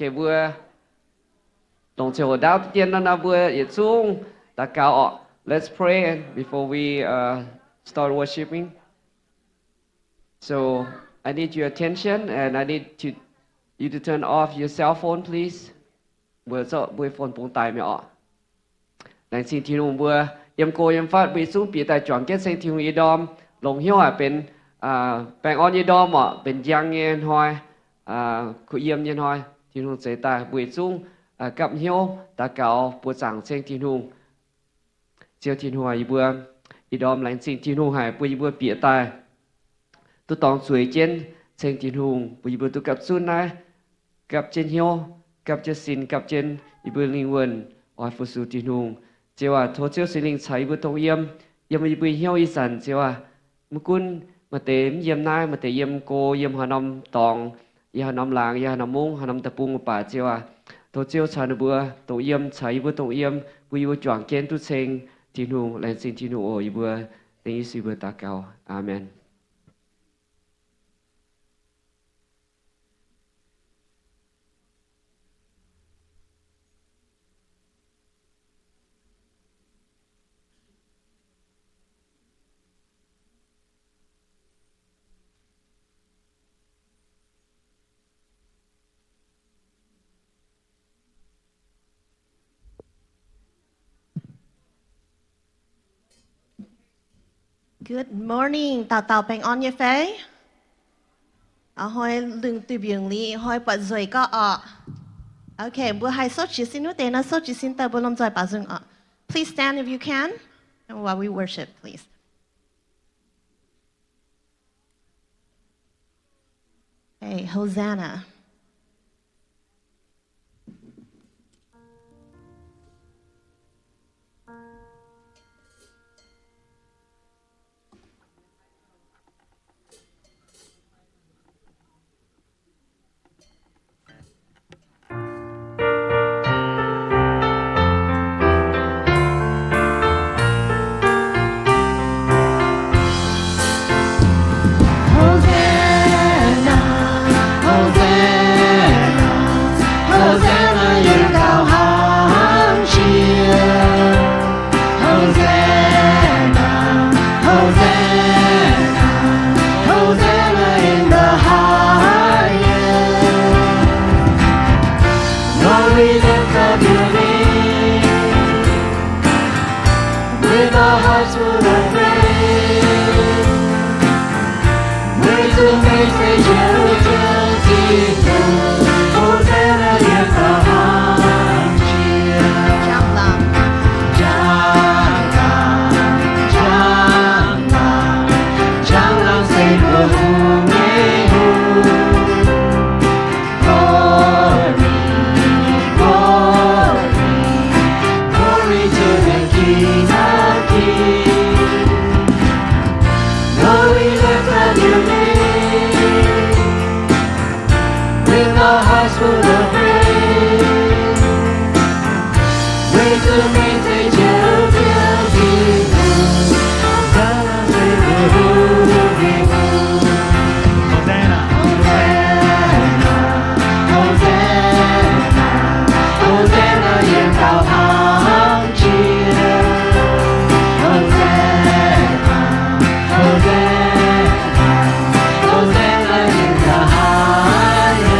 Gengh mbuo dongh ziouc ndaauv dien nor, mbuo yietc zungv daux gaux orqc. Let's pray before we uh, start worshiping. So I need your attention and I need to you to turn off your cell phone, please. Mbuo zorqv mbuo phone bungx daaih mi'aqv orqc. Laengz zingh Tin-Hungh, mbuo yiem go yiem fatv mbuo yietc zungv bieqc daaih juangc jienv ceng Tin-Hungh nyei ndorm, longc hnyouv haic benx baengh orn nyei ndorm orqc, benx njang nyei hnoi, kuh yiem nyei hnoi. Tin-Hungh zeix daaih mbuo yietc zungv gapv hnyouv daux gaux buoz zaangc ceng Tin-Hungh. Ziouv Tin-Hungh, yie mbuo ih ndorm laengz zingh Tin-Hungh haic bun yie mbuo bieqc daaih duqv dorngx zueiz jienv ceng Tin-Hungh, bun yie mbuo duqv gapv zunv naaiv, gapv jienv hnyouv, gapv jienv sin, gapv jienv yie mbuo lingh wuonh oix fu-sux Tin-Hungh. Ziouv aac, tov Ziouv Singx Lingh caux yie mbuo dongh yiem, yiem yie mbuo hnyouv ih zanc, Ziouv aac, mv gunv maaih deix mv yiem naaiv, maaih deix yiem go, yiem haaix norm dorngx, yiem haaix norm laangz, yiem haaix norm mungv, haaix norm deic-bung, mv baac Ziouv aac, tov Ziouv caux ninh mbuo dongh yiem, caux yie mbuo dongh yiem, bun yie mbuo juangc jienv duqv ceng Tin-Hungh. Laengz zingh Tin-Hungh oc. Yie mbuo dengv Yesu mbuo daux gaux. Aamen. Good morning, dauh dauh baengh orn nyei fai? A'hnoi lungh duih mbiungc liuz, a'hnoi buatc nzueic gorqv orqc. Okay, mbuo haih souv jiez sin wuov deix nor, souv jiez sin daaih mbuo lomh nzoih baaux nzung orqc. Please stand if you can, and while we worship, please. Hey, Hosanna. Hosanna, Hosanna, Hosanna yiem gauh hlang jiex. Hosanna, Hosanna, Hosanna in the highest. Lord, we lift up your name with our hearts full of praise. Praise the Master, Jerusalem, Hosanna in the highest. Njang laangc, njang laangc, njang laangc se mbuo Hungh nyei hungh. Glory, glory, glory to the King of Kings. Lord, we lift up your name with our hearts full of praise. Praise the Master, Jerusalem, Hosanna, Hosanna, Hosanna, Hosanna yiem gauh hlang jiex. Hosanna, Hosanna, Hosanna in the highest.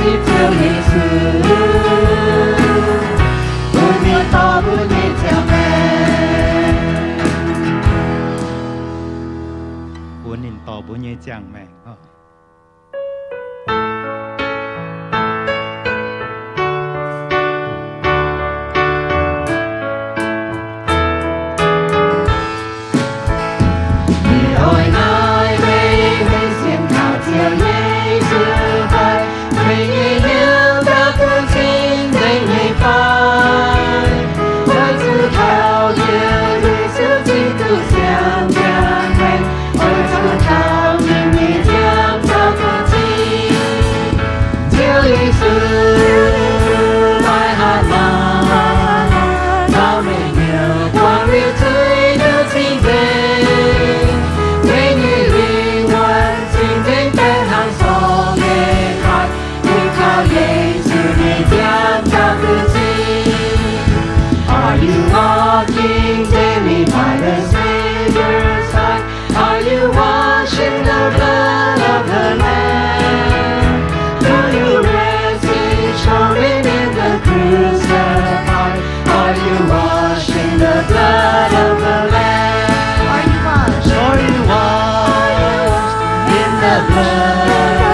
Ziouv Yesu, bun ninh dorh mbuo nyei ziangh maengc. Bun ninh dorh mbuo nyei ziangh maengc oc. Ih hnoi naaiv meih, meih sienx kaux Ziouv Yesu fai? Meih nyei hnyouv daux duqv cing-nzengc nyei fai? Oix zuqc kaux Ziouv Yesu cingx duqv siang-siang maengc. Oix zuqc kaux ninh nyei nziaamv daux duqv cing. Ziouv Yesu, maaih haaix dauh, taux meih hnyouv buangh liuz zuiz duqv cing-nzengc, meih nyei lingh wuonh cing-nzengc benx hnangv sorc nyei kaaix. Kaux Yesu nyei nziaamv daux duqv cing. Are you walking daily by the Savior's side? Are you washed in the blood of the Lamb? Do you rest each moment in the crucified? Are you washed in the blood of the Lamb? Are you washed? Are you washed in the blood,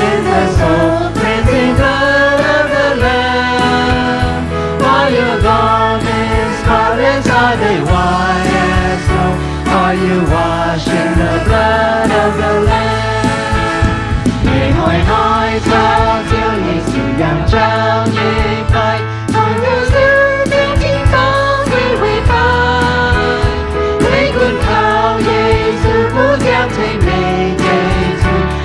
in the soul cleansing blood of the Lamb? Are your garments spotless? Are they white as snow? Are you washed in the blood of the Lamb? Meih hnoi-hnoi caux Ziouv Yesu yangh jauv nyei fai? Taux Ziouv Yesu tin-dorngh nyei wuov fai? Meih gunv kaux Yesu bun nziaamv tengx meih nyei zuiz.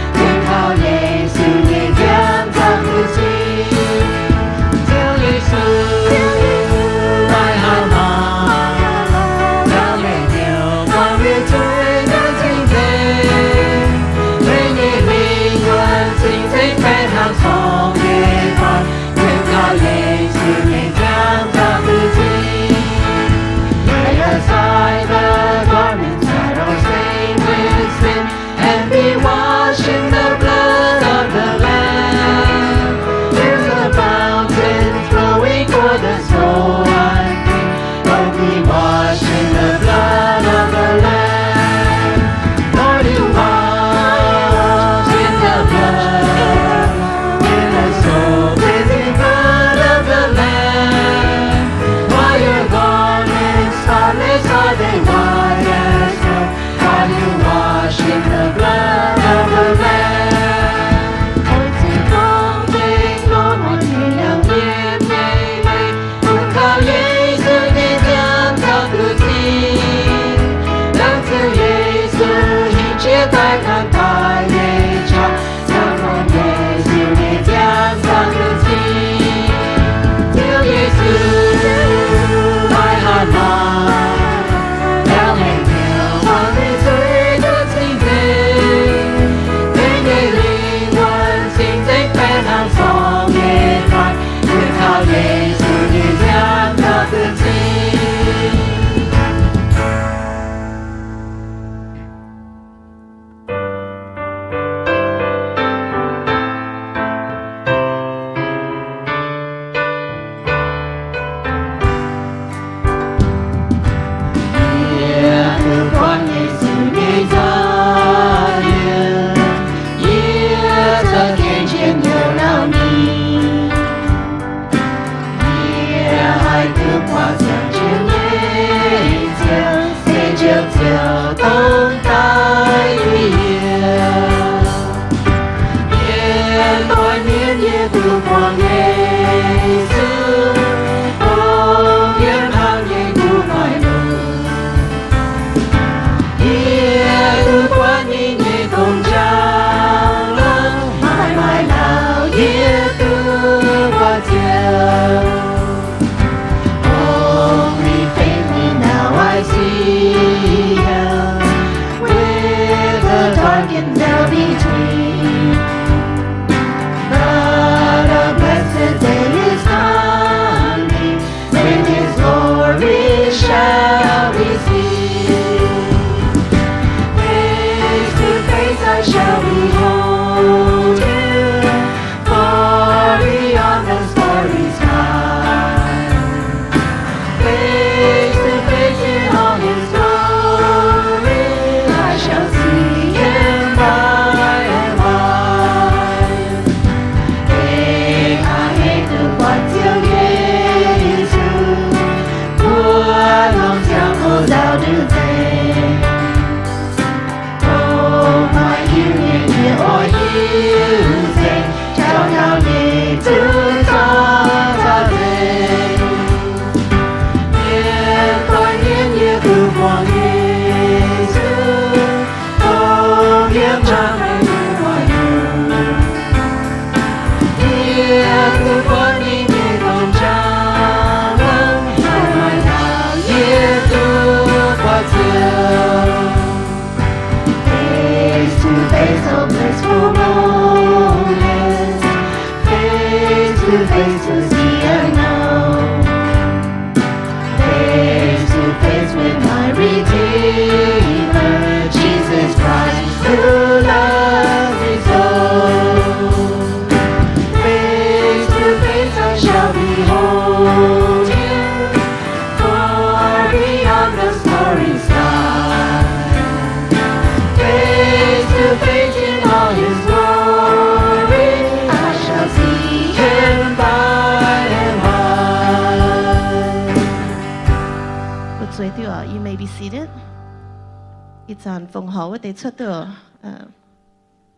Ih zanc fongc horc wuov deix cuotv duqv.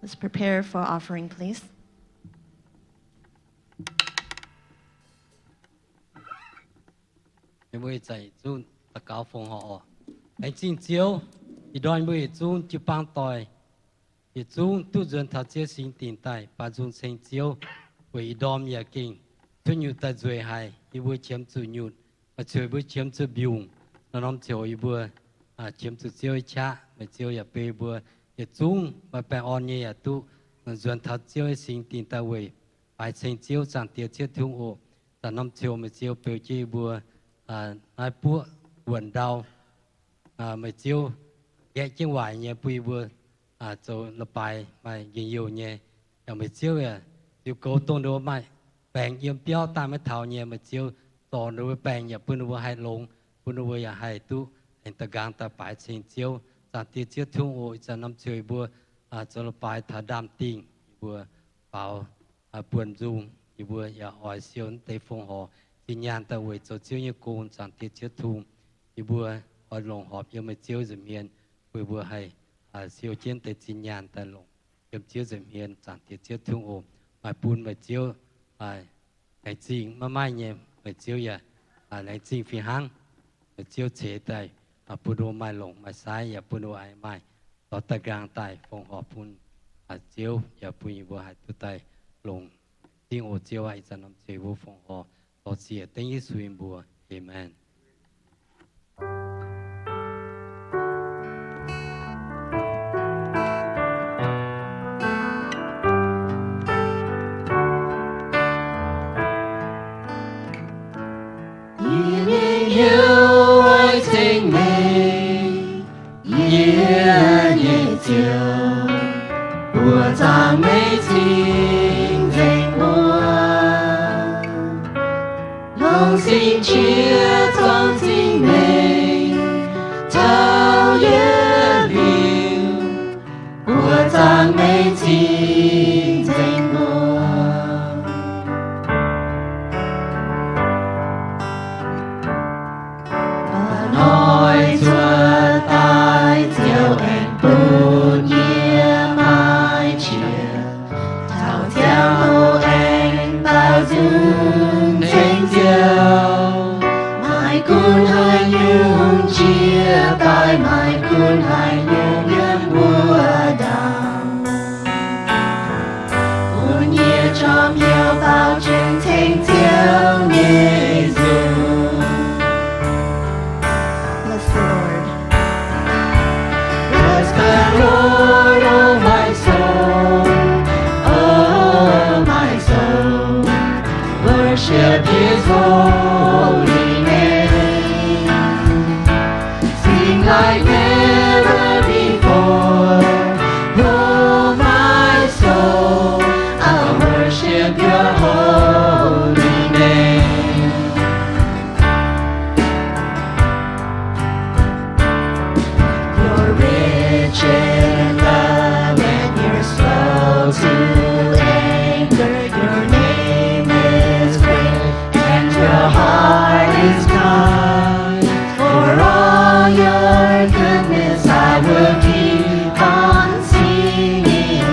Let's prepare for offering, please. Mbuo ih zanc yietc zungv daux gaux fongc horc oc. Laengz zingh Ziouv, ih ndorm mbuo yietc zungv jiu-baang doic, yietc zungv duqv nzuonx taux Ziouv singx dingc daaih baaux nzung ceng Ziouv, weic ih ndorm yaac gengh cuotv nyutc daaih nzueic haic, yie mbuo qiemx zuqc nyutc, maaih ziouc yie mbuo qiemx zuqc mbiungc, norm-norm ziouc yie mbuo qiemx zuqc Ziouv nyei qaqv. Meih Ziouv yaac beu yie mbuo yietc zungv maaih baengh orn nyei yaac duqv nzuonx taux Ziouv nyei singx dingc daaih weic baaix ceng Ziouv. Zaangc Diex Ziouv Tin-Hungh oc, zanc norm ziouc meih Ziouv beu jienv yie mbuo naaiv buoqv wuonc ndau, meih Ziouv nqaeqv jienv waaic nyei bun yie mbuo zoux la'baaix maaih njien-youh nyei. Yaac meih Ziouv yaac ziux goux dongh ninh mbuo maaih baengc yiem biauv daaih maiv taux nyei, meih Ziouv zorc ninh mbuo baengc yaac bun ninh mbuo haih longx, bun ninh mbuo yaac haih duqv aengx da'nqaang daaih baaix ceng Ziouv. Zaangc Diex Ziouv Tin-Hungh oc, ih zanc norm ziouc yie mbuo zoux la'baaix taux ndaamv-dingh, yie mbuo faaux buonc nzung, yie mbuo yaac oix siou naaiv deix fongc horc zinh nyaanh daaih weic zoux Ziouv nyei gong. Zaangc Diex Ziouv Tin-Hungh, yie mbuo oix longc horpc yiem meih Ziouv nza'hmien, bun yie mbuo haih siou jienv deix zinh nyaanh daaih longc yiem Ziouv nza'hmien. Zaangc Diex Ziouv Tin-Hungh oc, maaih bun meih Ziouv laengz zingh maiv maaih nyei, meih Ziouv yaac laengz zingh fih hnangv. Meih Ziouv ceix daaih bun ninh mbuo maaih longc maaih saaiv, yaac bun ninh mbuo aengx maaih dorh da'nqaang daaih fongc horc bun Ziouv, yaac bun yie mbuo haih duqv daaih longc zingh oc. Ziouv aac, ih zanc norm ziouc yie mbuo fongc horc lorz siec dengv Yesu nyei mbuox. Aamen. Yie mingh hnyouv oix ceng meih, yie nyei Ziouv, mbuox zaangc meih cing-nzengc mbuo. Longc sing qiex zorng cing meih, taux yietc liuz, mbuox zaangc meih cing-nzengc mbuo. Hnoi zuov daaih Ziouv aengx bun yie maaih qiex, taux ziangh hoc aengx baaux nzung ceng Ziouv. Maaih gunv haaix nyungc jiex daaih, maaih gunv haaix nyungc yiem wuov ndaangc, bun yie jorm youh baaux jienv ceng Ziouv nyei nzung. Bless the Lord. Bless the Lord, oh my soul, oh my soul, worship his holy name. Sing like never before, oh my soul, I'll worship your holy name. You're rich in love and you're slow to anger. Your name is great and your heart is kind. For all your goodness I will keep on singing.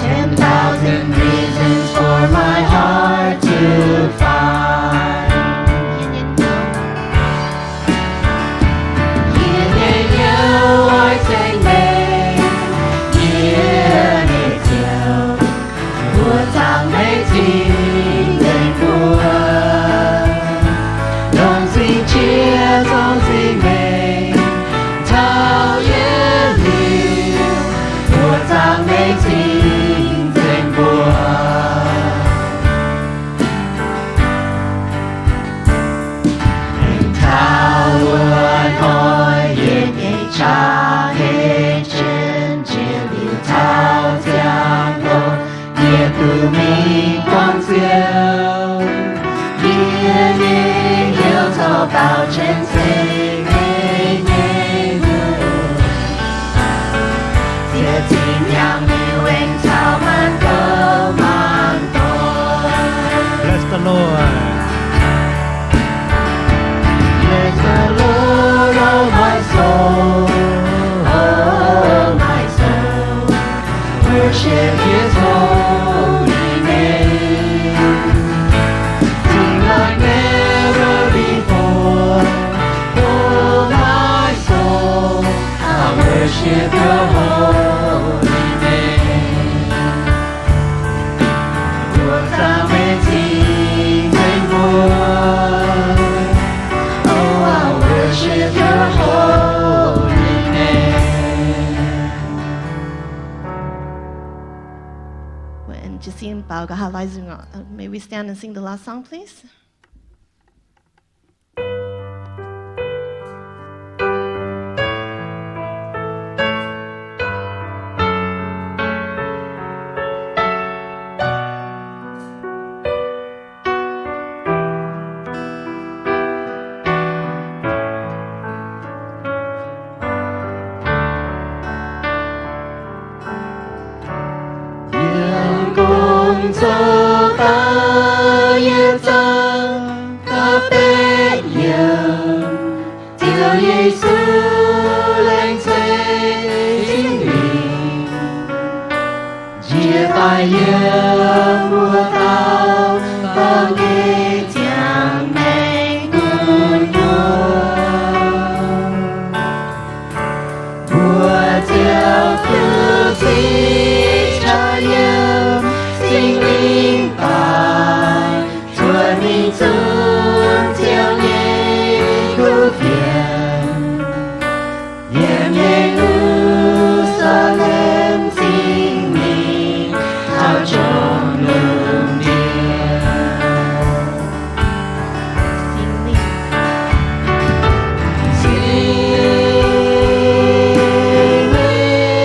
Ten thousand reasons for my heart to find. Yie nyei hnyouv oix ceng meih, yie nyei Ziouv, mbuox zaangc meih cing-nzengc mbuo. Worship His holy name. Sing like never before. Oh, my soul, I worship Your holy name. 我讚美你的名。Oh, I worship Your holy name. When Justine Bao got her lights on, uh, may we stand and sing the last song, please? Yiem gong zoux daaih yie zangc gaax betv yiemc, Ziouv Yesu, laengz zingh Singx Lingh. Njiec daaih yiem wuov dauh, dauh nyei ziangh maengc gu'nyuoz. Mbuo Ziouv duqv zipv caux yiem Singx Lingh daaih, cuotv mingh zunv Ziouv nyei kuv fienx. Yiem Ye^lu^saa^lem Singx Lingh taux njongc lungh ndiev. Singx Lingh. Singx Lingh.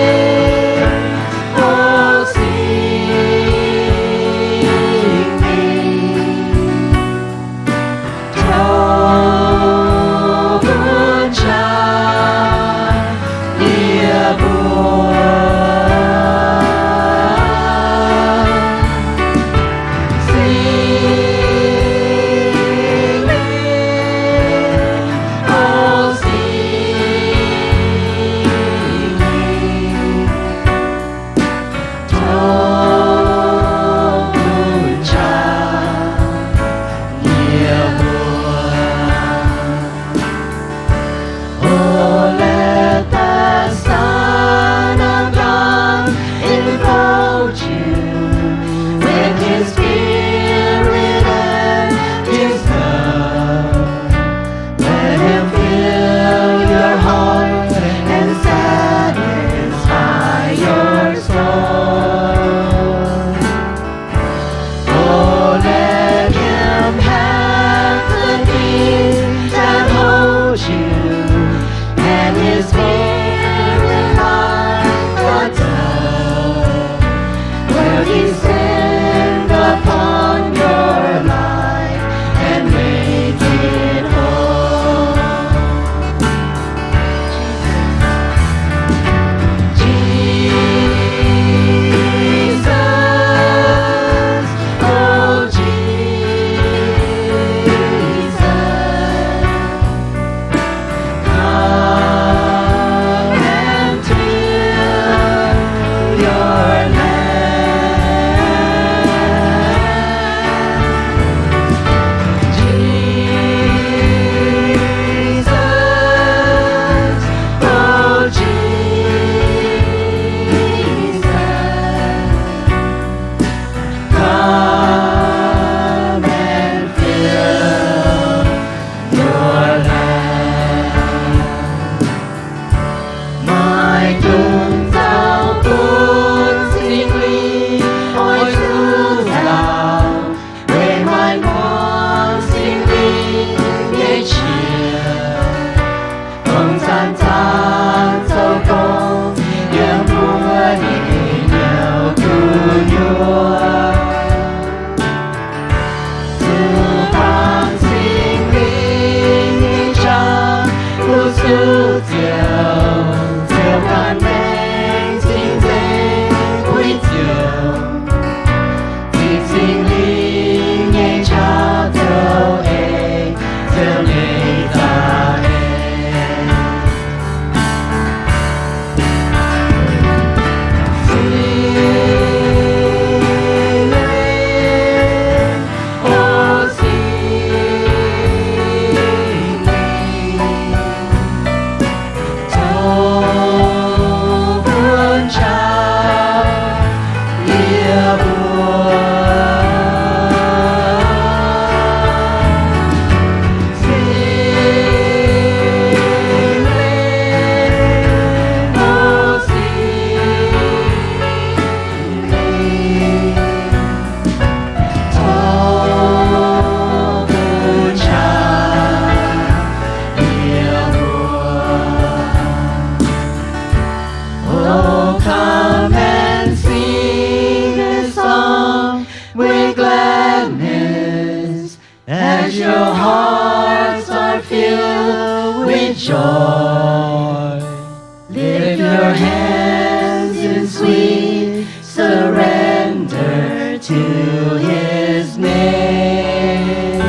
surrender to his name.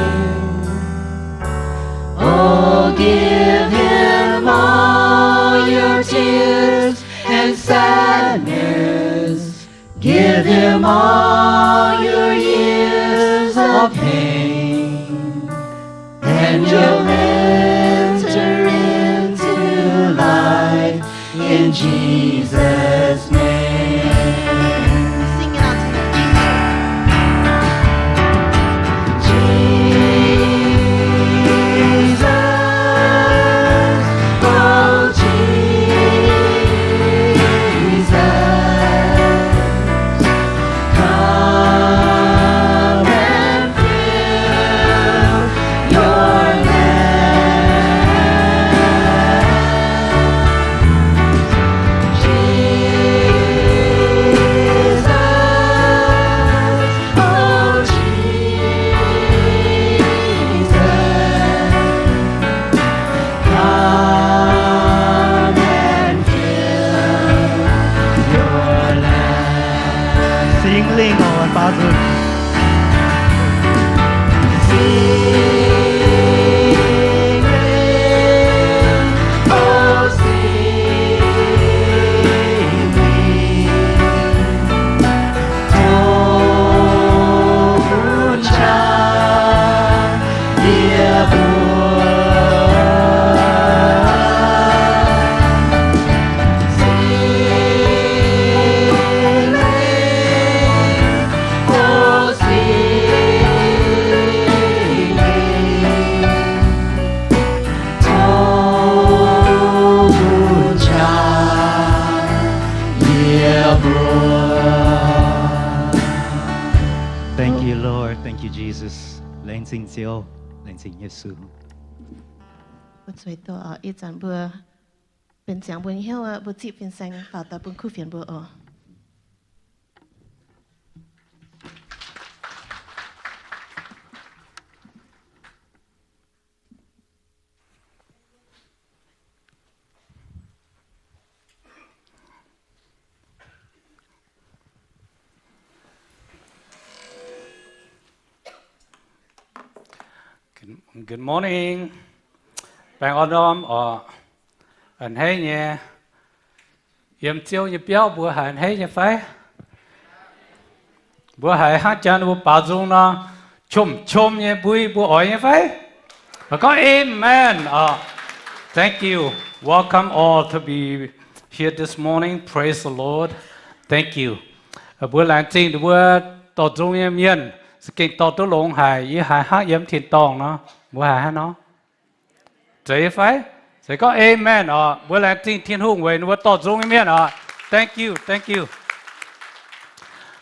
Oh, give him all your tears and sadness. Give him all your years of pain, and you'll enter into life in Jesus' name. Sing it out to him. Jesus, oh Jesus, come and fill your land. Jesus, oh Jesus, come and fill your land. Singx Lingh oc, baaux nzunc. Singx Lingh, oh Singx Lingh, tov bun qaqv yie mbuo. Singx Lingh, oh Singx Lingh, tov bun qaqv yie mbuo. Thank you, Lord. Thank you, Jesus. Laengz zingh Ziouv. Laengz zingh Yesu. Mbuo zueiz doqc oc. Ih zanc mbuo benx ziangx mbuo nyei hnyouv aqv, mbuo zipv fin-saeng faaux daaih bun kuv fienx mbuo oc. Good morning. Baengh orn ndorm oc. A'hneiv nyei. Yiem Ziouv nyei biauv mbuo haiz a'hneiv nyei fai? Mbuo haiz hnangv jang mbuo baaux nzung nor, qom-qom nyei mbui mbuo oix nyei fai? Gorngv amen oc. Thank you. Welcome all to be here this morning. Praise the Lord. Thank you. Mbuo laengz zingh mbuo dorh nzung nyei mienh, za'gengh dorh duqv longx haic. Yie haiz hnangv yiem tin-dorngh nor, mbuo haiz hnangv nor. Zeiz fai? Se gorngv amen oc. Mbuo laengz zingh Tin-Hungh weic ninh mbuo dorh nzung nyei mienh oc. Thank you, thank you.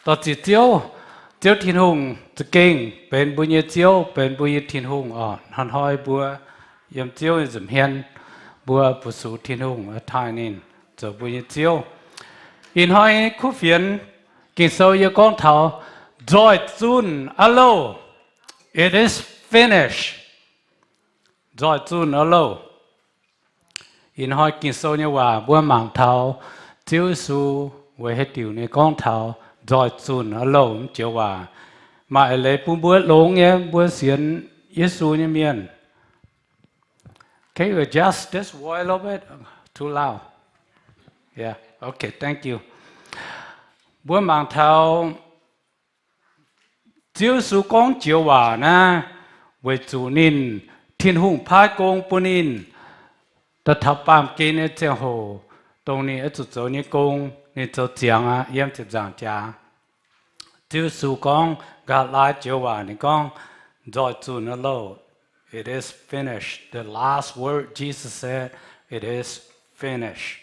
Dorh ziec Ziouv, Ziouv Tin-Hungh za'gengh benx mbuo nyei Ziouv, benx mbuo nyei Tin-Hungh oc. Hnoi-hnoi mbuo yiem Ziouv nyei nza'hmien, mbuo bu sux Tin-Hungh taaih ninh zoux mbuo nyei Ziouv. Ih hnoi kuv fienx Ging-Sou yie gorngv taux nzoih zunh a'louh. It is finished. Nzoih zunh a'louh. Ih hnoi Ging-Sou nyei waac mbuo mangc taux Ziouv Yesu weic haaix diuc ninh gorngv taux nzoih zunh a'louh mv joux waac. Maaih eix leiz bun mbuo longx nyei, mbuo sienx Yesu nyei mienh. Can you adjust this volume a little bit? Too loud. Yeah, okay, thank you. Mbuo mangc taux Ziouv Yesu gorngv joux waac naaiv weic zuqc ninh, Tin-Hungh paaiv gong bun ninh, daaih taux baamh gen nyei ziangh hoc, dongh ninh oix zuqc zoux nyei gong, ninh zoux ziangx aqv. Yiem ziepc nzaangc jaax, Ziouv Yesu gorngv nqa'haav laai joux waac, ninh gorngv, nzoih zunh a'louh. It is finished. The last word Jesus said, it is finished.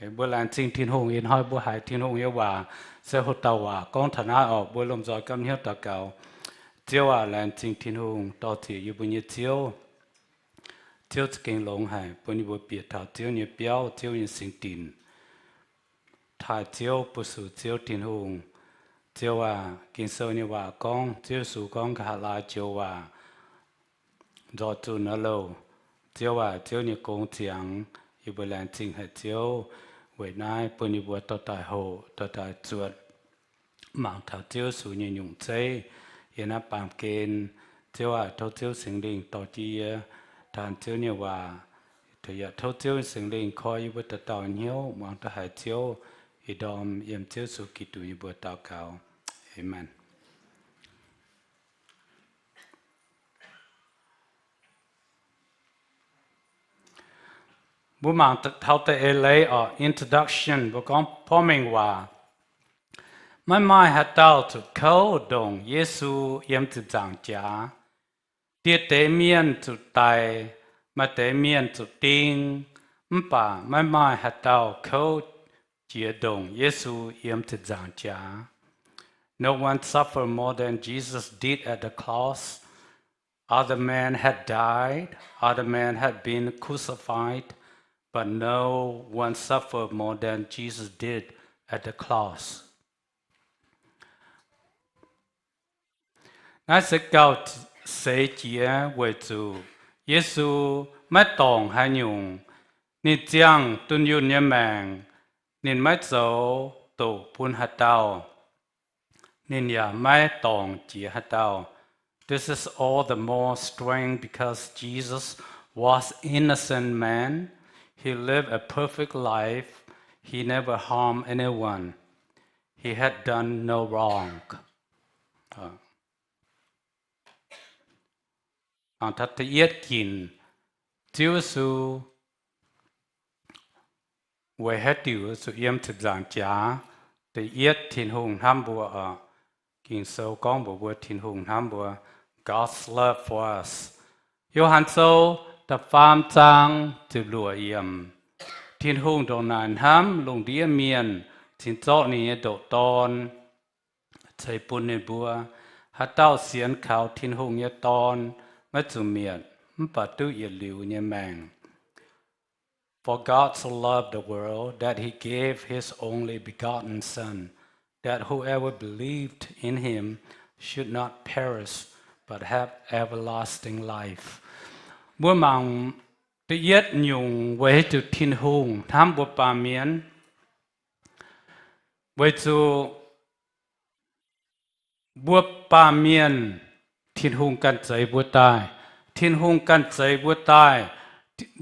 Mbuo laengz zingh Tin-Hungh. Ih hnoi mbuo haiz Tin-Hungh nyei waac se hoc dauh waac gorngv taux naaiv oc. Mbuo lomh nzoih gamh hnyouv daux gaux. Ziouv aac, laengz zingh Tin-Hungh, dorh ziec yie mbuo nyei Ziouv. Ziouv za'gengh longx haic bun yie mbuo bieqc taux Ziouv nyei biauv, Ziouv nyei singx dinc, taaih Ziouv, bu sux Ziouv Tin-Hungh. Ziouv aac, Ging-Sou nyei waac gorngv, Ziouv Yesu gorngv nqa'haav laai joux waac, nzoih zunh a'louh. Ziouv aac, Ziouv nyei gong ziangx. Yie mbuo laengz zingh haic Ziouv weic naaiv bun yie mbuo dorh daaih hoqc, dorh daaih zuotc. mangc taux Ziouv Yesu nyei nyungc zeiv yiem naaiv baamh gen. Ziouv aac, tov Ziouv Singx Lingh dorh jienv yie taan Ziouv nyei waac. Yaac tov Ziouv Singx Lingh koi yie mbuo dauh dauh hnyouv muangx duqv haiz Ziouv. Ih ndorm yiem Ziouv Yesu Giduc nyei mbuox daux gaux. Aamen. Mbuo mangc taux da'eix leiz oc, introduction, mbuo gorngv porv mengh waac. Maiv maaih haaix dauh zuqc kouv ndongc Yesu yiem ziepc nzaangc jaax. Dieh deix mienh zuqc daic, maaih deix mienh zuqc ding, mv baac maiv maaih haaix dauh kouv jiex ndongc Yesu yiem ziepc nzaangc jaax. No one suffered more than Jesus did at the cross. Other men had died, other men had been crucified, but no one suffered more than Jesus did at the cross. Naaiv se gauh seix jiex weic zuqc Yesu maiv dorngc haaix nyungc. Ninh ziangh dunh yunh nyei maengc, ninh maiv zoux doqc bun haaix dauh. Ninh yaac maiv dorngc jiex haaix dauh. This is all the more strange because Jesus was innocent man. He lived a perfect life. He never harmed anyone. He had done no wrong. Da'yietv ginc, Ziouv Yesu weic haaix diuc zuqc yiem ziepc nzaangc jaax? Da'yietv, Tin-Hungh hnamv mbuo oc. Ging-Sou gorngv mbuox mbuo Tin-Hungh hnamv mbuo. God's love for us. Yo^han Sou da'faam zaang ziepc luoqc yiemc. Tin-Hungh ndongc naaic hnamv lungh ndiev mienh, cingx zorqv ninh nyei ndoqc Dorn ceix bun ninh mbuo. Haaix dauh sienx kaux Tin-Hungh nyei Dorn maiv zuqc mietc, mv baac duqv yietc liuz nyei maengc. For God so loved the world that he gave his only begotten Son, that whoever believed in him should not perish but have everlasting life. Mbuo mangc da'yietv nyungc weic haaix diuc Tin-Hungh hnamv mbuo baamh mienh. Weic zuqc mbuo baamh mienh, Tin-Hungh ganh zeix mbuo daaih. Tin-Hungh ganh zeix mbuo daaih.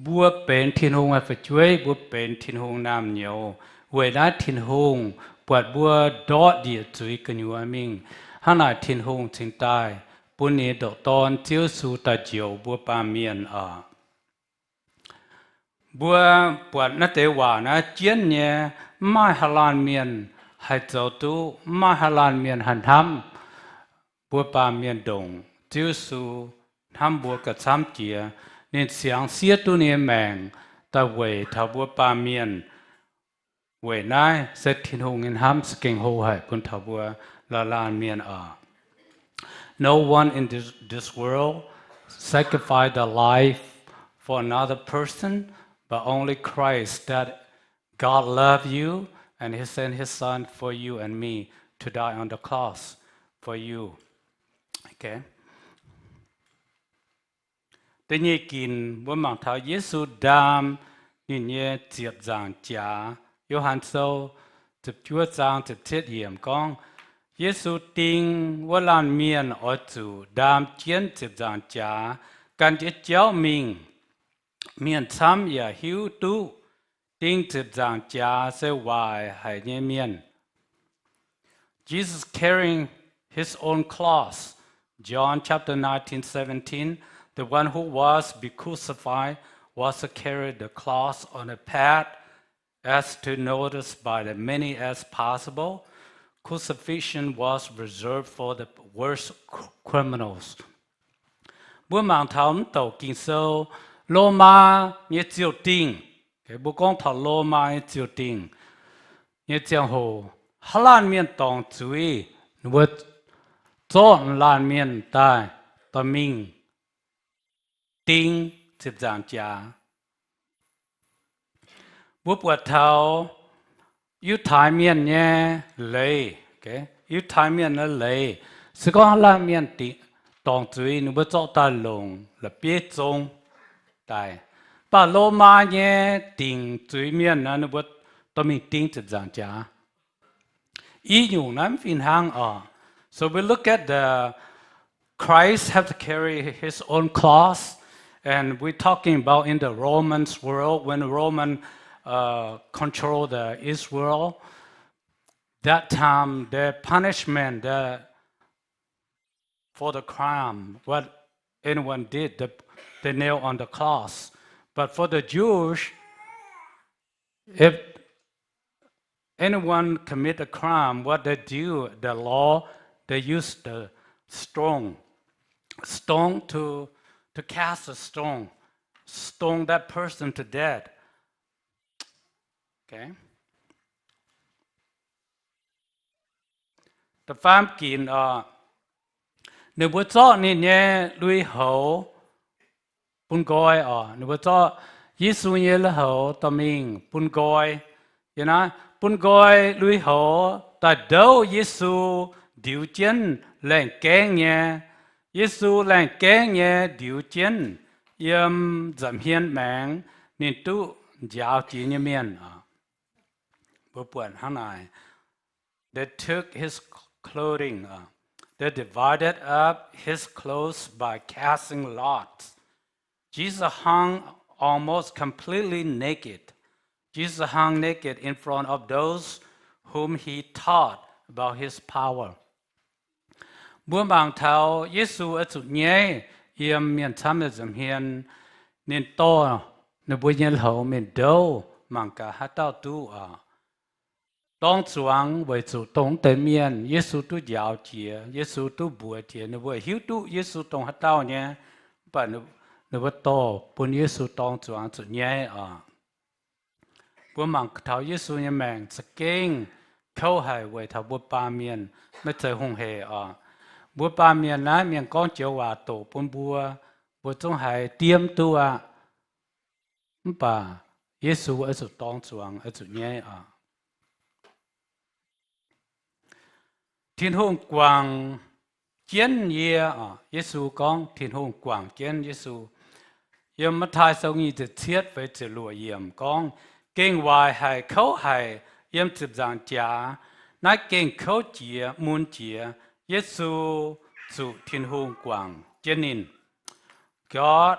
Mbuo benx Tin-Hungh nyei fu'jueiv, mbuo benx Tin-Hungh naamh nyouz. Weic naaiv Tin-Hungh buatc mbuo ndortv njiec zuiz gu'nyuoz mingh, hnangv naaic Tin-Hungh cingx daaih bun ninh nyei ndoqc Dorn Ziouv Yesu daaih njoux mbuo baamh mienh oc. Mbuo buatc naaiv deix waac naaiv jienv nyei, mv maaih haaix laanh mienh haih zoux duqv, mv maaih haaix laanh mienh haih hnamv mbuo baamh mienh ndongc Ziouv Yesu hnamv mbuo gauh camv jiex. Ninh siangx siev duqv ninh nyei maengc daaih weic taux mbuo baamh mienh. Weic naaiv se Tin-Hungh nyei hnamv se gengh hlo haic bun taux mbuo laanh laanh mienh oc. No one in this, this world sacrificed their life for another person, but only Christ, that God loved you and he sent his son for you and me to die on the cross for you. Okay. Da'nyeic ginc mbuo mangc taux Yesu ndaam ninh nyei ziepc nzaangc jaax. Yo^han Sou ziepc juov zaang ziepc cietv yiemc gorngv, Yesu ding wuov laanh mienh oix zuqc ndaam jienv ziepc nzaangc jaax gan jienv jauv mingh. Mienh camv yaac hiuv duqv ding ziepc nzaangc jaax se waaic haic nyei mienh. Jesus carrying his own cross. John chapter nineteen seventeen, the one who was be crucified was to carry the cross on a path as to notice by the many as possible. Crucifixion was reserved for the worst cr-, criminals. Mbuo mangc taux mv douc Ging-Sou, Lomaa nyei ziouc dingh. Mbuo gorngv taux Lomaa nyei ziouc dingh nyei ziangh hoc, haaix laanh mienh dorngc zuiz, ninh mbuo zorqv laanh mienh daaih dorh mingh ding ziepc nzaangc jaax. Mbuo buatc taux Yiutai Mienh nyei leiz, Yiutai Mienh nyei leiz, se gorngv haaix laanh mienh dorngc zuiz, ninh mbuo zorqv daaih longc la'bieiv zong daaih. Mv baac Lomaa nyei dingc zuiz mienh nor, ninh mbuo dorh mingh ding ziepc nzaangc jaax. I nyungc naaiv mv fih hnangv oc. So we look at the Christ have to carry his own cross, and we're talking about in the Romans world when Roman uh, control the Israel. That time the punishment the for the crime, what anyone did, the, they nail on the cross. But for the Jewish, if anyone commit a crime, what they do, the law, they use the stone, stone to, to cast a stone, stone that person to death. Okay. Da'faam ginc oc, ninh mbuo zorqv ninh nyei lui-houx bun nqoi oc. Ninh mbuo zorqv Yesu nyei lui-houx dorh mingh bun nqoi. Yie naaiv bun nqoi lui-houx daaih ndouv Yesu ndiux jienv laengh gaengv nyei. Yesu laengh gaengv nyei ndiux jienv yiem nza'hmien maengx ninh duqv njaaux jiex nyei mienh oc. Mbuo buatc hnangv naaic, they took his clothing, uh, they divided up his clothes by casting lots. Jesus hung almost completely naked. Jesus hung naked in front of those whom he taught about his power. Mbuo mangc taux Yesu oix zuqc nyaiv yiem mienh camv nyei nza'hmien, ninh dorh ninh mbuo nyei lui-houx mingh ndouv, mangc gaax haaix dauh duqv oc. Dorng zuangx weic zuqc dongh deix mienh Yesu duqv njaaux jiex, Yesu duqv mbuox jiex, ninh mbuo hiuv duqv Yesu dongh haaix dauh nyei, mv baac ninh mbuo dorh bun Yesu dorng zuangx zuqc nyaiv oc. Mbuo mangc taux Yesu nyei maengc za'gengh kouv haic weic taux mbuo baamh mienh, maiv zeiz hungh hec oc. Mbuo baamh mienh naaiv mienh gorngv joux waac doqc bun mbuo, mbuo zungv haiz diemv duqv aqv. Mv baac Yesu oix zuqc dorng zuangx, oix zuqc nyaiv oc. Tin-Hungh guangc jienv yie oc. Yesu gorngv Tin-Hungh guangc jienv Yesu. Yiem Matv^taai Sou nyic ziepc cietv feix ziepc luoqc yiemc gorngv, gengh waaic haic, kouv haic, yiem ziepc nzaangc jaax, naaiv gengh kouv jiex, mun jiex. Yesu zuqc Tin-Hungh guangc jienv ninh. God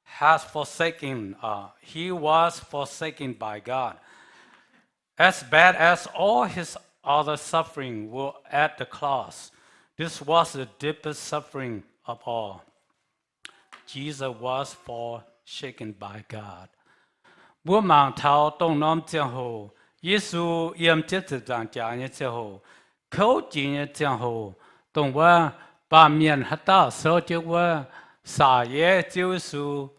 has forsaken, uh, he was forsaken by God. As bad as all his other suffering were at the cross, this was the deepest suffering of all. Jesus was forsaken by God. Mbuo mangc taux dongh norm ziangh hoc Yesu yiem jienv ziepc nzaangc jaax nyei ziangh hoc, kouv jiex nyei ziangh hoc, dongh wuov baamh mienh haaix dauh souv jienv wuov saac yeiv Ziouv Yesu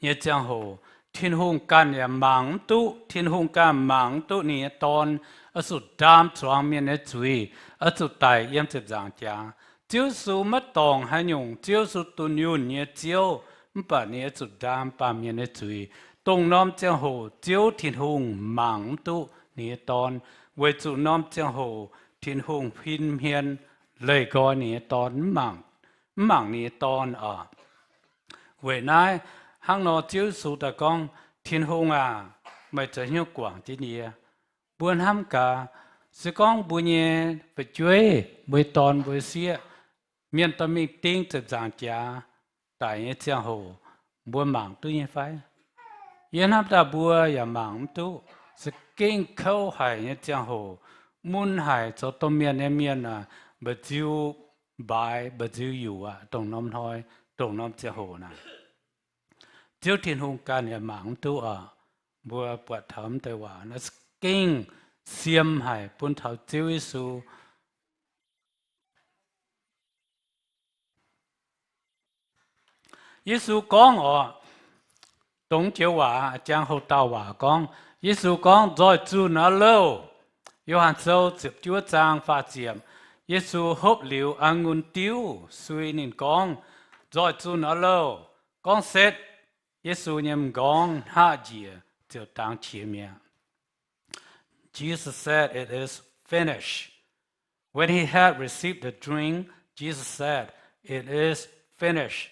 nyei ziangh hoc, Tin-Hungh ganh yaac mangc mv duqv. Tin-Hungh ganh mangc mv duqv ninh nyei Dorn oix zuqc ndaam zuangx mienh nyei zuiz, oix zuqc daic yiem ziepc nzaangc jaax. Ziouv Yesu maiv dorngc haaix nyungc, Ziouv Yesu dunh yunh nyei Ziouv, mv baac ninh oix zuqc ndaam baamh mienh nyei zuiz. Dongh norm ziangh hoc Ziouv Tin-Hungh mangc mv duqv ninh nyei Dorn, weic zuqc norm ziangh hoc Tin-Hungh huin hmien leih nqoi ninh nyei Dorn, mv mangc ninh nyei Dorn oc. Weic naaiv, hnangv nor Ziouv Yesu daaih gorngv, Tin-Hungh aac, meih zoux haaix nyungc guangc jienv yie? Mbuo hnamv gaax, se gorngv mbuo nyei fu'jueiv, mbuo nyei dorn, mbuo nyei sieqv, mienh dorh mingh ding ziepc nzaangc jaax daic nyei ziangh hoc, mbuo mangc duqv nyei fai? Yie hnamv daaih mbuo yaac mangc mv duqv. Za'gengh kouv haic nyei ziangh hoc, mun haic, zoux domh mienh nyei mienh aac, mba'nziu mbaaix, mba'nziu yuqc aqv, dongh norm hnoi, dongh norm ziangh hoc naaic. Ziouv Tin-Hungh ganh yaac mangc mv duqv oc. Mbuo buatc taux mv deix waac naaiv za'gengh siem haic bun taux Ziouv Yesu. Yesu gorngv oc, dongh joux waac, jangx houc dauh waac gorngv, Yesu gorngv, nzoih zunh aqv loh. Yo^han Sou ziepc juov zaang faah ziepc, Yesu hopv liuz a'ngunc diuv sui ninh gorngv, nzoih zunh aqv loh. Gorngv setv, Yesu nyei m'nqorngv hnaqv njiec ziouc dangx qiex mi'aqv. Jesus said, it is finished. When he had received the drink, Jesus said, it is finished.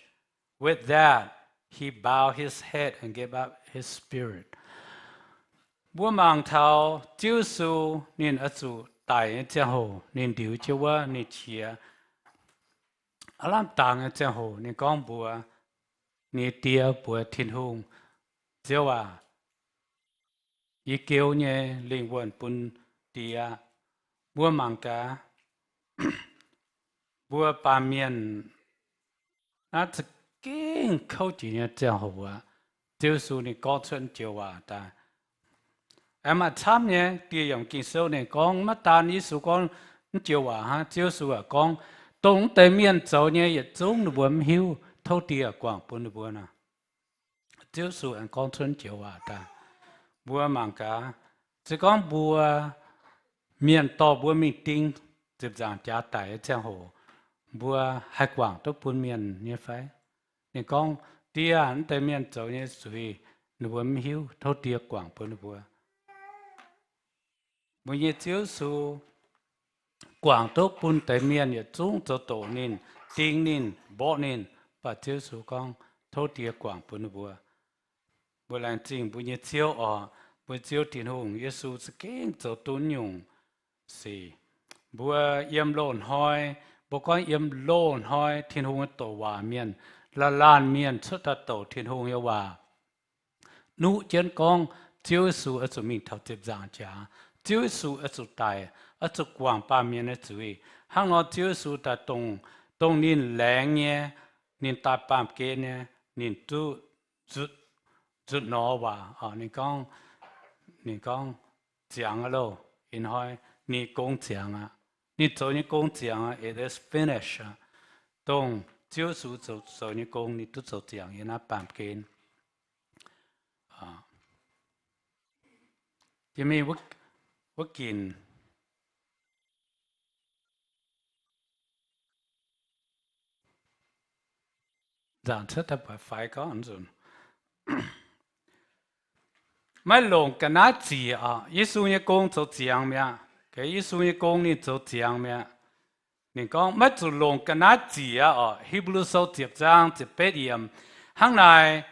With that, he bowed his head and gave up his spirit. Mbuo mangc taux Ziouv Yesu ninh oix zuqc daic nyei ziangh hoc, ninh ndiux jienv wuov, ninh qiex aav lamh dangx nyei ziangh hoc, ninh gorngv mbuox ninh Die, mbuox Tin-Hungh, Ziouv aac, yie geu nyei lingh wuonh bun Die aqv. Mbuo mangc gaax, mbuo baamh mienh naaiv za'gengh kouv jiex nyei ziangh hoc aqv, Ziouv Yesu ninh gorngv cuotv joux waac daaih. Aengx maaih camv nyei dieh yiem Ging-Sou ninh gorngv, maiv daan Yesu gorngv joux waac hnangv, Ziouv Yesu yaac gorngv, dongh wuov deix mienh zoux nyei yietc zungv ninh mbuo mv hiuv, tov Die guangc bun ninh mbuo nor. Ziouv Yesu aengx gorngv cuotv joux waac daaih. Mbuo mangc gaax, se gorngv mbuo mienh dorh mbuo mingh ding ziepc nzaangc jaax daic nyei ziangh hoc, mbuo haih guangc duqv bun mienh nyei fai? Ninh gorngv, Die aah, wuov deix mienh zoux nyei zuiz ninh mbuo mv hiuv, tov Die guangc bun ninh mbuo. Mbuo nyei Ziouv Yesu guangc duqv bun deix mienh yietc zungv zoux doqc ninh, ding ninh, mborqv ninh, mv baac Ziouv Yesu gorngv, tov Die guangc bun ninh mbuo. Mbuo laengz zingh mbuo nyei Ziouv oc. Mbuo Ziouv Tin-Hungh, Yesu za'gengh zoux duqv nyungc sic. Mbuo yiem loz-hnoi, mbuo gorngv yiem loz-hnoi Tin-Hungh nyei douc waac mienh, laanh laanh mienh cuotv daaih douc Tin-Hungh nyei waac, nuqv jienv gorngv Ziouv Yesu oix zuqc mingh taux ziepc nzaangc jaax, Ziouv Yesu oix zuqc daic, oix zuqc guangc baamh mienh nyei zuiz. Hnangv nor Ziouv Yesu daaih dongh, dongh ninh laengz nyei, ninh daaih baamh gen nyei, ninh duqv nzutc nor waac, ninh gorngv, ninh gorngv, ziangx aqv loh. Ih hnoi ninh gong ziangx aqv. Ninh zoux nyei gong ziangx aqv. It is finished aqv. Dongh Ziouv Yesu zoux, zoux nyei gong ninh duqv zoux ziangx yiem naaiv baamh gen. Jiex mingh wuov ginc nzangc cuotv daaih buatc faix gorngv nzunc, maiv longc ga'naaiv ziec oc. Yesu nyei gong zoux ziangx mi'aqv. Yesu nyei gong ninh zoux ziangx mi'aqv. Ninh gorngv maiv zuqc longc ga'naaiv ziec aqv oc. Hipv^lu Sou ziepc zaang ziepc betv yiemc. Hnangv naaic,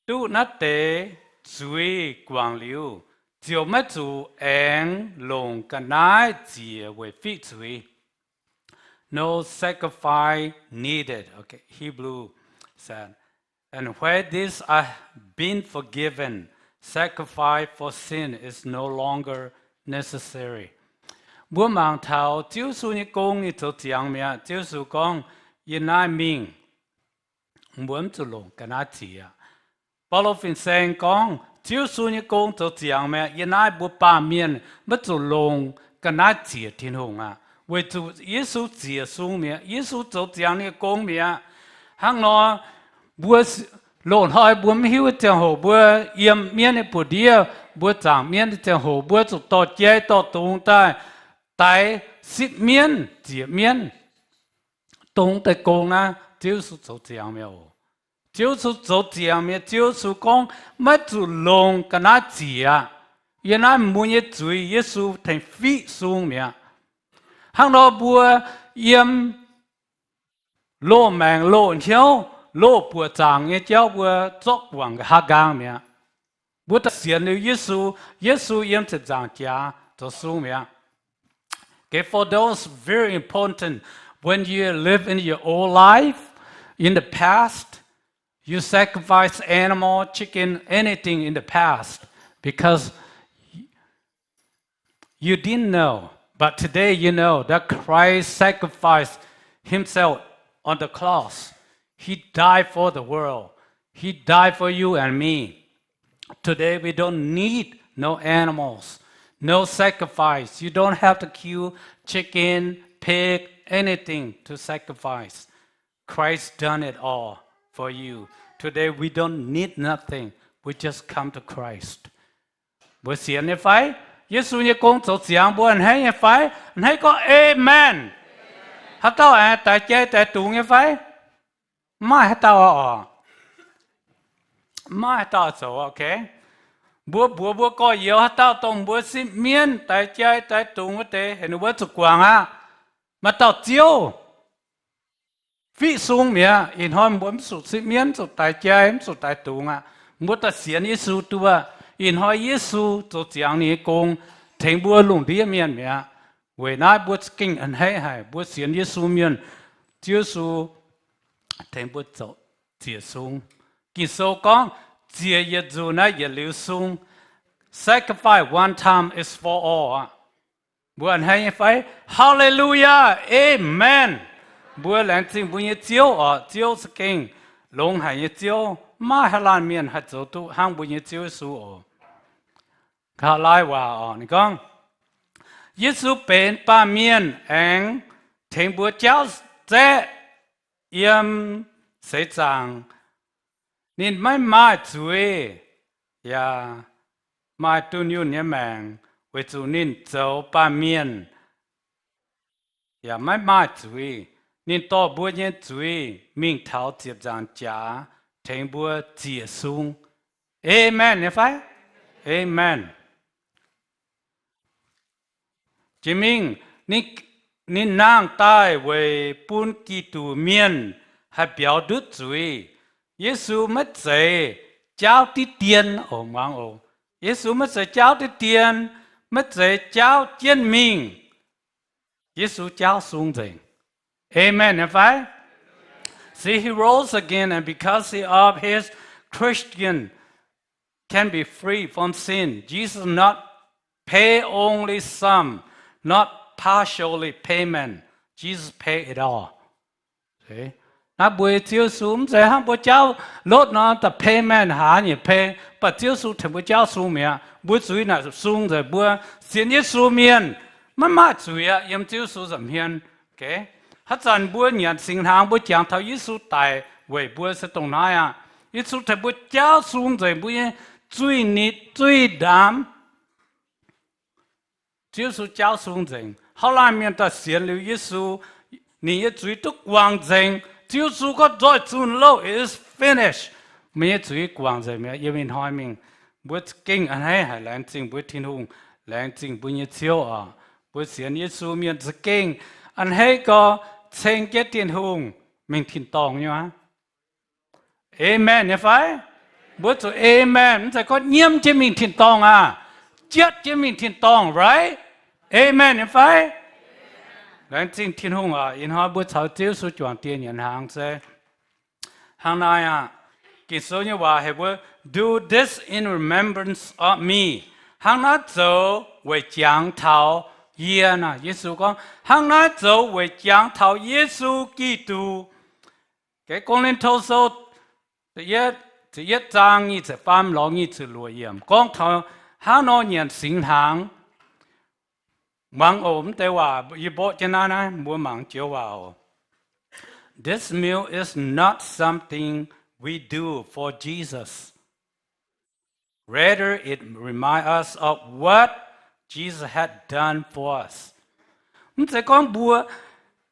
duqv naaiv deix zuiz guangc liuz, ziouc maiv zuqc aengx longc ga'naaiv ziec weic fiqv zuiz. No sacrifice needed. Okay, Hebrew said, and where these are been forgiven, sacrifice for sin is no longer necessary. Mbuo mangc taux Ziouv Yesu nyei gong ninh zoux ziangx mi'aqv. Ziouv Yesu gorngv, yie naaiv mingh, mbuo mv zuqc longc ga'naaiv ziec. Baulo fin-saeng gorngv Ziouv Yesu nyei gong zoux ziangx mi'aqv. Yie naaiv mbuo baamh mienh maiv zuqc longc ga'naaiv ziec Tin-Hungh aqv, weic zuqc Yesu ziec sung mi'aqv. Yesu zoux ziangx ninh nyei gong mi'aqv. Hnangv nor, mbuo loz-hnoi mbuo mv hiuv nyei ziangh hoc, mbuo yiem mienv nyei buoz-ndiev, mbuo zaangc mienv nyei ziangh hoc, mbuo zuqc dorh jai dorh dungz daaih daix sipv mienv, ziec mienv. Dongh deix gong naaiv Ziouv Yesu zoux ziangx mi'aqv oc. Ziouv Yesu zoux ziangx mi'aqv. Ziouv Yesu gorngv maiv zuqc longc ga'naaiv ziec aqv. Yiem naaiv mbuo nyei zuiz Yesu tengx fiqv sung mi'aqv. Hnangv nor mbuo yiem loz-maengc loz-hnyouv loz-buoqc zaangc nyei jauv mbuo zorqv guangc nqa'haav nqaang mi'aqv. Mbuo daaih sienx liuz Yesu, Yesu yiem ziepc nzaangc jaax zoux sung mi'aqv. Okay, for those very important, when you live in your old life, in the past, you sacrifice animal, chicken, anything in the past, because you didn't know, but today you know that Christ sacrificed himself on the cross. He died for the world. He died for you and me. Today we don't need no animals, no sacrifice. You don't have to kill chicken, pig, anything to sacrifice. Christ done it all for you. Today we don't need nothing. We just come to Christ. Mbuo sienx nyei fai? Yesu nyei gong zoux ziangx mbuo a'hneiv nyei fai? A'hneiv gorngv Amen. Haaix dauh aengx daix jai daix dungz nyei fai? Mv maaih haaix dauh oc. Mv maaih haaix dauh zoux, okay? Mbuo mbuox mbuo gorx-youz haaix dauh dongh mbuo sipv mienv daix jai daix dungz wuov deix, heuc ninh mbuo zuqc guangc aqv. Maaih dauh Ziouv fiqv sung mi'aqv. Ih hnoi mbuo mv zuqc sipv mienv, mv zuqc daix jai, mv zuqc daix dungz aqv. Mbuo daaih sienx Yesu duqv aqv. Ih hnoi Yesu zoux ziangx ninh nyei gong, tengx mbuo lungh ndiev mienh mi'aqv. Weic naaiv mbuo za'gengh a'hneiv haic, mbuo sienx Yesu mienh, Ziouv Yesu tengx mbuo zoux ziec sung. Ging-Sou gorngv, ziec yietc nzunc naaiv yietc liuz sung. Sacrifice one time is for all aqv. Mbuo a'hneiv nyei fai? Hallelujah, amen. Mbuo laengz zingh mbuo nyei Ziouv oc. Ziouv za'gengh longx haic nyei Ziouv. Maiv maaih haaix laanh mienh haih zoux duqv hnangv mbuo nyei Ziouv Yesu oc. Kaav laai waac oc, ninh gorngv, Yesu benx baamh mienh aengx tengx mbuo jaauv zaeqv yiem seix zaangc. Ninh maiv maaih zuiz, yaac maaih dunh yunh nyei maengc, weic zuqc ninh zoux baamh mienh yaac maiv maaih zuiz. Ninh dorh mbuo nyei zuiz mingh taux ziepc nzaangc jaax, tengx mbuo ziec sung. Amen nyei fai? Amen. Jiex mingh, ninh nangh daaih weic bun Giduc Mienh haih biaux ndutv zuiz. Yesu maiv zeiz jaauv diqv dien oc, muangx oc. Yesu maiv zeiz jaauv diqv dien, maiv zeiz jaauv jienv mingh. Yesu jaauv sung nzengc. Amen nyei fai? See, he rose again, and because he of his Christian can be free from sin, Jesus not pay only some, not partially payment. Jesus pay it all. Naaiv mbuo Ziouv Yesu mv zeiz hnangv mbuo jaauv lotv nor, da'pay maengh haaix nyungc pay, mv baac Ziouv Yesu tengx mbuo jaauv sung mi'aqv. Mbuo zuiz naaic sung nzengc. Mbuo sienx Yesu mienh maiv maaih zuiz aqv, yiem Ziouv Yesu nza'hmien. Haaix zanc mbuo nyanc singx hnaangx, mbuo jangx taux Yesu daic weic mbuo se dongh naaiv aqv. Yesu tengx mbuo jaauv sung nzengc mbuo nyei zuiz-nitc zuiz-ndaamv. Ziouv Yesu jaauv sung nzengc. Haaix laanh mienh daaih sienx liuz Yesu, ninh nyei zuiz duqv guangc nzengc. Ziouv Yesu gorngv, nzoih zunh loh, it is finished. Meih nyei zuiz guangc nzengc mi'aqv. Yiem ih hnoi mingh, mbuo za'gengh a'hneiv haic, laengz zingh mbuo Tin-Hungh, laengz zingh mbuo nyei Ziouv oc. Mbuo sienx Yesu mienh za'gengh a'hneiv gorx ceng jienv Tin-Hungh mingh tin-dorngh nyei aqv. Amen nyei fai? Mbuo zuqc amen, mv zeiz gorngv nyiemv jienv mingh tin-dorngh aqv. Jatv jienv mingh tin-dorngh, right? Amen nyei fai? Laengz zingh Tin-Hungh oc. Ih hnoi mbuo caux Ziouv Yesu juangc dieh nyanc hnaangx se hnangv naaiv aqv. Ging-Sou nyei waac heuc mbuo, Do this in remembrance of me. Hnangv naaiv zoux weic jangx taux yie naaic. Yesu gorngv, hnangv naaiv zoux weic jangx taux Yesu Giduc. Geh Ko^lin^to Sou ziepc yietv zaang nyic ziepc faam lorz nyic ziepc luoqc yiemc gorngv taux hnangv nor nyanc singx hnaangx. Muangx oc, mv deix waac yie mborqv jienv naaiv, naaiv mbuo mangc joux waac oc. This meal is not something we do for Jesus. Rather, it reminds us of what Jesus had done for us. Mv zeiz gorngv mbuo,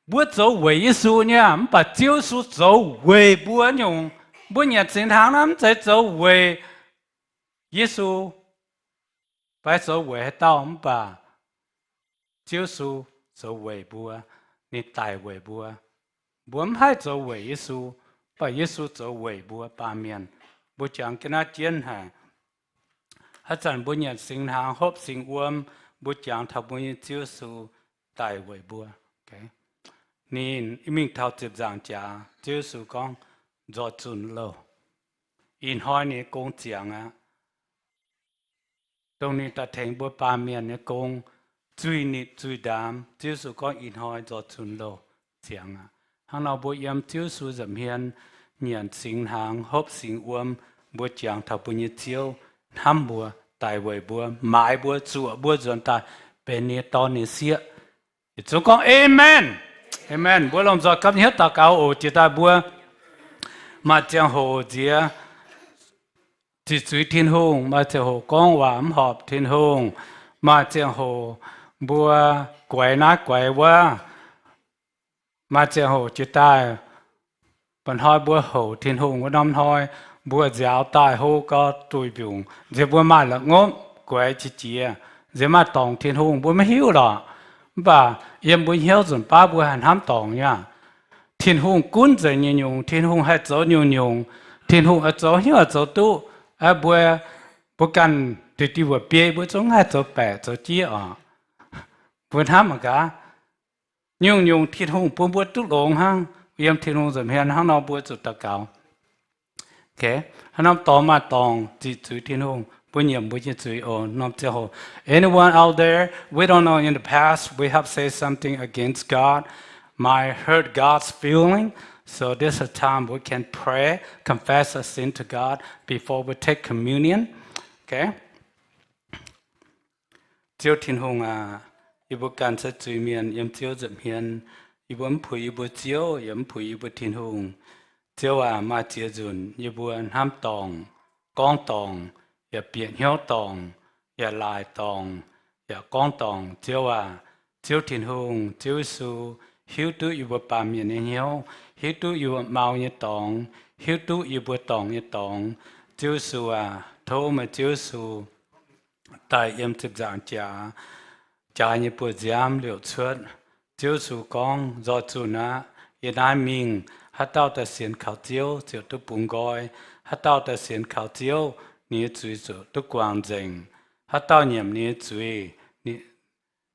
mbuo zoux weic Yesu nyei, mv baac Ziouv Yesu zoux weic mbuo nyungc. Mbuo nyanc singx hnaangx naaiv mv zeiz zoux weic Yesu fai zoux weic haaix dauh, mv baac Ziouv Yesu zoux weic mbuo, ninh daic weic mbuo. Mbuo mv haih zoux weic Yesu, mv baac Yesu zoux weic mbuo baamh mienh. Mbuo jangx jienv naaiv jienv haic. Haaix zanc mbuo nyanc singx hnaangx, hopv singx wuom, mbuo jangx taux mbuo nyei Ziouv Yesu daic weic mbuo. Ninh mingh taux ziepc nzaangc jaax, Ziouv Yesu gorngv, nzoih zunh loh. Ih hnoi ninh nyei gong ziangx aqv. Dongh ninh daaih tengx mbuo baamh mienh nyei gong, zuiz-nitc zuiz-ndaamv, Ziouv Yesu gorngv ih hnoi nzoih zunh loh ziangx aqv. Hnangv nor mbuo yiem Ziouv Yesu nza'hmien nyanc singx hnaangx, hopv singx wuom, mbuo jangx taux mbuo nyei Ziouv hnamv mbuo, daic weic mbuo, maaiz mbuo, zuoqc mbuo nzuonx daaih benx ninh nyei dorn, ninh nyei sieqv. Yietc zungv gorngv, Amen. Amen. Mbuo lomh nzoih gapv hnyouv daux gaux oc. Jiex daaih mbuo maaih ziangh hoc nziex ziqc zuiz Tin-Hungh, maaih ziangh hoc gorngv waac mv horpc Tin-Hungh, maaih ziangh hoc mbuo guaix naaiv guaix wuov, maaih ziangh hoc jiex daaih mba'hnoi mbuo houc Tin-Hungh wuov norm hnoi, mbuo nziaaux daaih hlo gau duih mbiungc, nziex mbuo maaih la'ngopv guaix qiex jiez, nziex maaih dorngc Tin-Hungh mbuo maiv hiuv lorqc. Mv baac yiem mbuo hnyouv nzunc baav mbuo haih hnamv dorngc nyei aqv. Tin-Hungh gunv nzengc nyungc-nyungc, Tin-Hungh haih zoux nyungc-nyungc, Tin-Hungh oix zoux hnyouv oix zoux duqv. Mbuo Mbuo ganh diuh diuh wuov biei mbuo zungv haih zoux baeqc zoux jieqv oc. Mbuo hnamv mangc gaax, nyungc-nyungc Tin-Hungh bun mbuo duqv longx hnangv, yiem Tin-Hungh nza'hmien hnangv nor mbuo zuqc daux gaux. Hnangv norm dorngx maaih dorngx ziqc zuiz Tin-Hungh, mbuo nyiemc mbuo nyei zuiz oc. Norm ziangh hoc, anyone out there, we don't know, in the past we have said something against God, might hurt God's feeling. So this is a time we can pray, confess our sin to God before we take communion. Okay? Ziouv Tin-Hungh aac, yie mbuo ganh se zuiz-mienh yiem Ziouv nza'hmien. Yie mbuo mv puix yie mbuo Ziouv, yaac mv puix yie mbuo Tin-Hungh. Ziouv aac, maaih ziex nzunc yie mbuo hnamv dorngc, gorngv dorngc, yaac bieqc hnyouv dorngc, yaac laaic dorngc, yaac gorngv dorngc. Ziouv aac, Ziouv Tin-Hungh, Ziouv Yesu, hiuv duqv yie mbuo baamh mienh nyei hnyouv, hiuv duqv yie mbuo mau nyei dorngx, hiuv duqv yie mbuo dorngc nyei dorngx. Ziouv Yesu aac, tov meih Ziouv Yesu daaih yiem ziepc nzaangc jaax, jaax nyei buoz-nziaamv liouc cuotv. Ziouv Yesu gorngv, nzoih zunh aqv. Yie naaiv mingh, haaix dauh daaih sienx kaux Ziouv ziouc duqv bungx nqoi. Haaix dauh daaih sienx kaux Ziouv, ninh nyei zuiz ziouc duqv guangc nzengc. Haaix dauh nyiemc ninh nyei zuiz,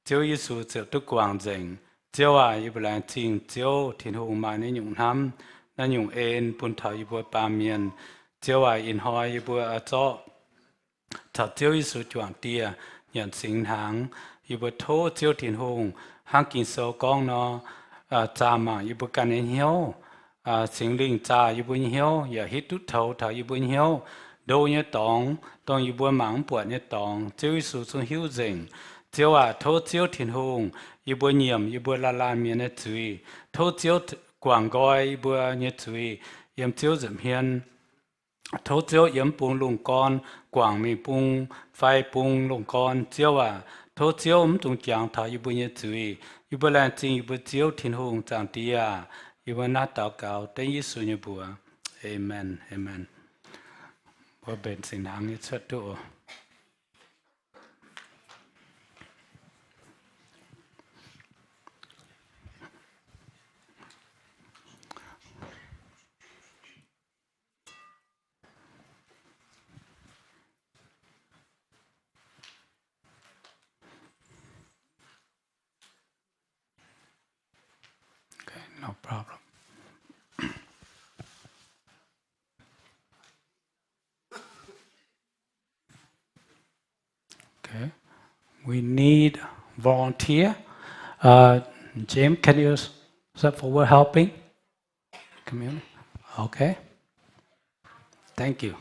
Ziouv Yesu ziouc duqv guangc nzengc. Ziouv aac, yie mbuo laengz zingh Ziouv Tin-Hungh maaih naaiv nyungc hnamv, naaiv nyungc en bun taux yie mbuo baamh mienh. Ziouv aac, ih hnoi yie mbuo oix zorqv caux Ziouv Yesu juangc dieh nyanc singx hnaangx. Yie mbuo tov Ziouv Tin-Hungh hnangv Ging-Sou gorngv nor, zaah mangc yie mbuo ganh nyei hnyouv. Singx Lingh zaah yie mbuo nyei hnyouv, yaac hiuv duqv toux taux yie mbuo nyei hnyouv. Ndo nyei dorngx, dongh yie mbuo mangc mv buatc nyei dorngx, Ziouv Yesu zungv hiuv nzengc. Ziouv aac, tov Ziouv Tin-Hungh, yie mbuo nyiemc yie mbuo laanh laanh mienh nyei zuiz. Tov Ziouv guangc nqoi yie mbuo nyei zuiz yiem Ziouv nza'hmien. Tov Ziouv yiem mv bung lungh gorn guangc mingh bung fai bung lungh gorn. Ziouv aac, tov Ziouv mv dungx jangx taux yie mbuo nyei zuiz. Yie mbuo laengz zingh yie mbuo Ziouv Tin-Hungh. Zaangc Diex aac, yie mbuo naaiv daux gaux dengv Yesu nyei mbuox. Aamen. Aamen. Mbuo mbenc singx hnaangx nyei cuotv duqv oc. Okay, no problem. Okay. We need volunteer. Uh, Jim, can you step forward helping? Community? Okay. Thank you.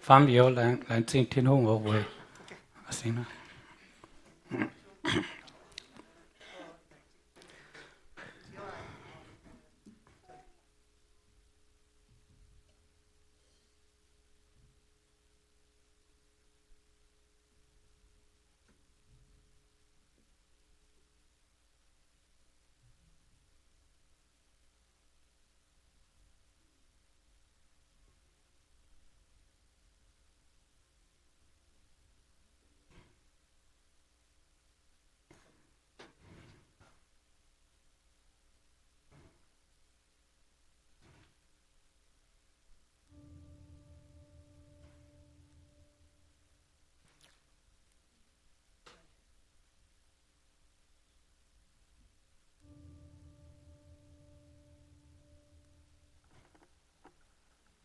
Faam youz laengz zingh Tin-Hungh oc, weic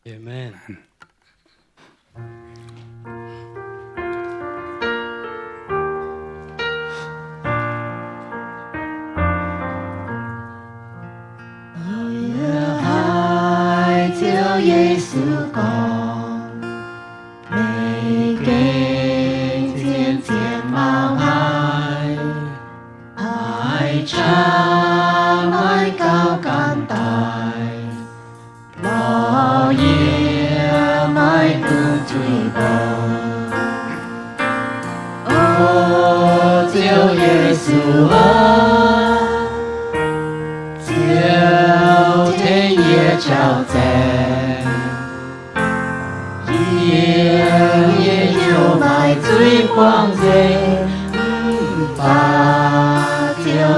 Amen. Yie haiz Ziouv Yesu gorngv, meih gengh zien-zien mauv haic, haiz qaqv maiv gauh gan daic, lorz yie maiv dungx zuiz ndoqv. O Ziouv Yesu aac, Ziouv tengx yie jauv-zaengc. Yie nyei hnyouv maaih zuiz buangv nzengc, mv baac Ziouv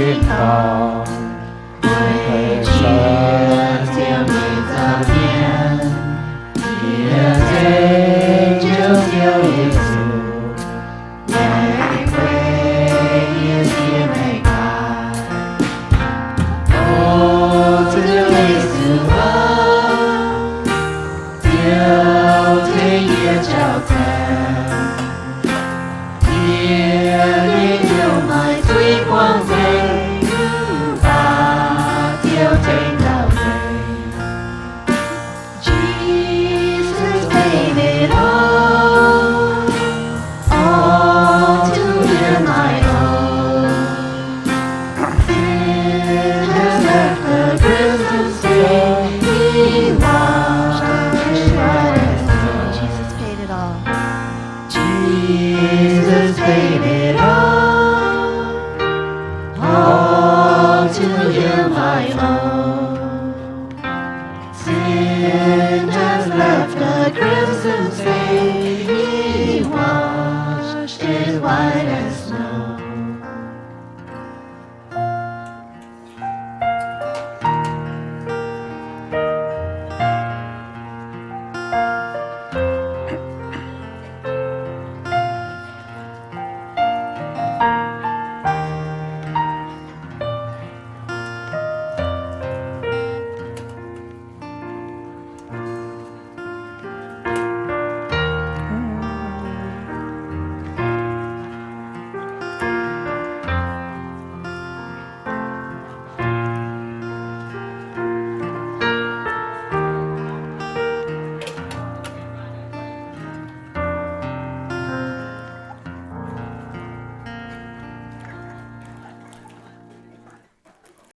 Tin-Hungh